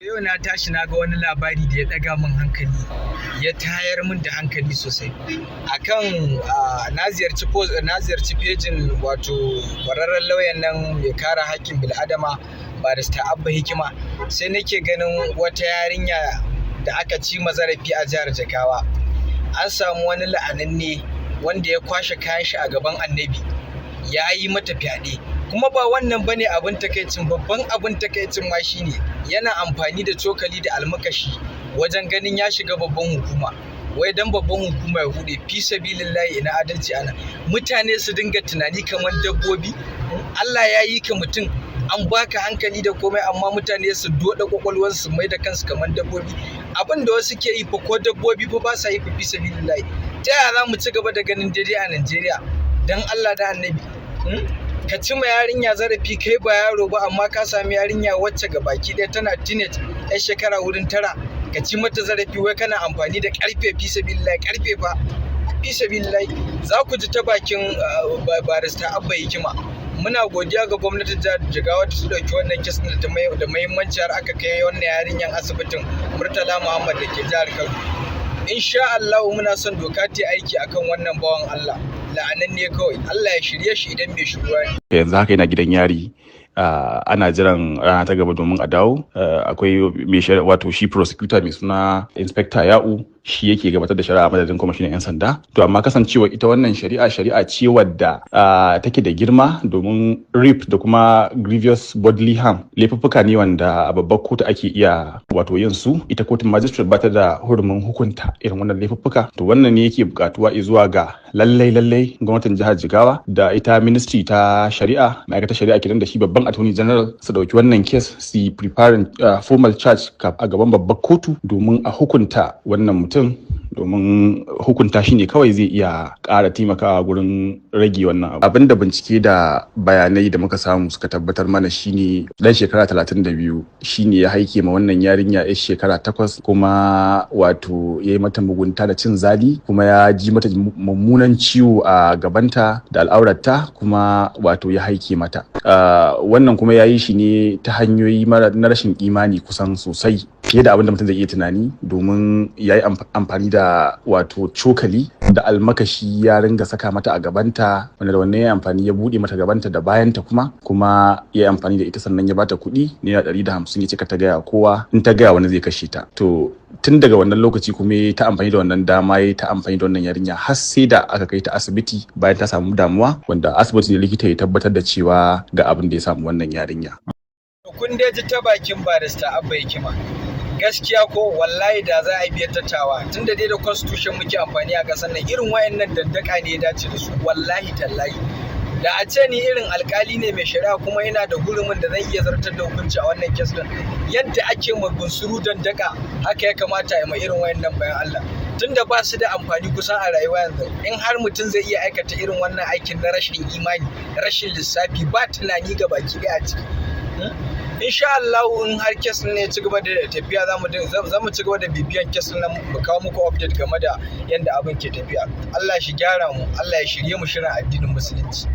Yau na tashi na ga wani labari da ya ɗaga min hankali, ya tayar min da hankali sosai. Akan na ziyarci pejin, wato kwararren lauyan nan mai kare haƙƙin bil'adama, Barista Abba Hikima, sai nake ganin wata yarinya da aka ci zarafi a jihar Jigawa. An samu wani la'ananne wanda ya kwashe kayan shi a gaban Annabi, ya yi mata fyaɗe. Kuma ba wannan bane abin takaicin, babban abin takaicin ma shine yana amfani da cokali da almakashi wajen ganin ya shiga babban hukuma, wai dan babban hukuma ya hude. Fi sabilillahi, ina adalci ana? Mutane su dinga tunani kamar dabbobi. Allah ya yi ka mutum, an baka hankali da komai, amma mutane su doda kwakwalwarsu su mai da kansu kamar dabbobi. Abin da wasu ke yi fa, ko dabbobi fa ba sa yi fa, fi sabilillahi. Ta yaya za mu ci gaba da ganin daidai a Najeriya, dan Allah da Annabi? Ka ci ma yarinya zarafi, kai ba yaro ba, amma ka sami yarinya wacce ga baki ɗaya tana teenage, yar shekara wurin 9, ka ci mata zarafi, wai kana amfani da karfe, fi sabilillahi. Karfe fa, fi sabilillahi. Za ku ji ta bakin Barista Abba Hikima. Muna godiya ga gwamnatin jihar Jigawa da su ɗauki wannan case da muhimmanci har aka kai wannan yarinyan asibitin Murtala Muhammad da ke jihar Kano. Insha Allah muna son doka ta aiki akan wannan bawan Allah la'ananne kawai. Allah ya shirye shi idan mai shiruwa ne. Yanzu haka yana gidan yari, ana jiran rana ta gaba domin a dawo. Akwai mai shari'a, wato shi prosecutor mai suna Inspector Ya'u, shi yake gabatar da shari'a madadin kwamishinan 'yan sanda. To amma kasancewa ita wannan shari'a, shari'a ce wadda take da girma, domin rape da kuma grievous bodily harm laifuffuka ne wanda a babbar kotu ake iya wato yin su. Ita kotun magistrate ba ta da hurumin hukunta irin wannan laifuffuka. To wannan ne yake bukatuwa zuwa ga lallai lallai gwamnatin jihar Jigawa da ita ministry ta shari'a, ma'aikatar shari'a kenan, da shi babban attorney general su dauki wannan case, su preparing formal charge a gaban babbar kotu domin a hukunta wannan mutum, domin hukunta shi ne kawai zai iya ƙara taimakawa gurin rage wannan abu. Abin da bincike da bayanai da muka samu suka tabbatar mana shine dan shekara 32 shine ya haike ma wannan yarinya yar shekara 8, kuma wato ya yi mata mugunta da cin zali, kuma ya ji mata mummunan ciwo a gabanta da al'aurarta, kuma wato ya haike mata. Wannan kuma ya yi shi ne ta hanyoyi na rashin imani kusan sosai fiye da abin da mutum zai iya tunani, domin ya yi amfani da wato cokali da almakashi, ya ringa saka mata a gabanta, wanda da wannan ya amfani ya buɗe mata gabanta da bayanta, kuma ya yi amfani da ita. Sannan ya bata kuɗi ₦150, ya ce ta gaya kowa, in ta gaya wani zai kashe ta. To tun daga wannan lokaci kuma ya ta amfani da wannan dama, ya ta amfani da wannan yarinya har sai da aka kai ta asibiti bayan ta samu damuwa, wanda asibiti ne likita ya tabbatar da cewa ga abin da ya samu wannan yarinya. Kun dai ji ta bakin Barista Abba Hikima. Gaskiya ko wallahi da za a biya tattawa, tunda dai da constitution muke amfani a ƙasar nan, irin wayannan dandaka ne ya dace da su. Wallahi tallahi, da a ce ni irin alkali ne mai shari'a kuma ina da hurumin da zan iya zartar da hukunci a wannan case din, yadda ake ma bunsuru dandaka haka ya kamata ya ma irin wayannan bayan Allah, tunda ba su da amfani kusan a rayuwa yanzu. In har mutum zai iya aikata irin wannan aikin na rashin imani, rashin lissafi, ba tunani ga baki ɗaya a ciki. Insha Allah in har case ne ci gaba da tafiya, za mu ci gaba da bibiyan case nan, mu kawo muku update game da yadda abin ke tafiya. Allah shi gyara mu, Allah ya shirye mu shirin addinin Musulunci.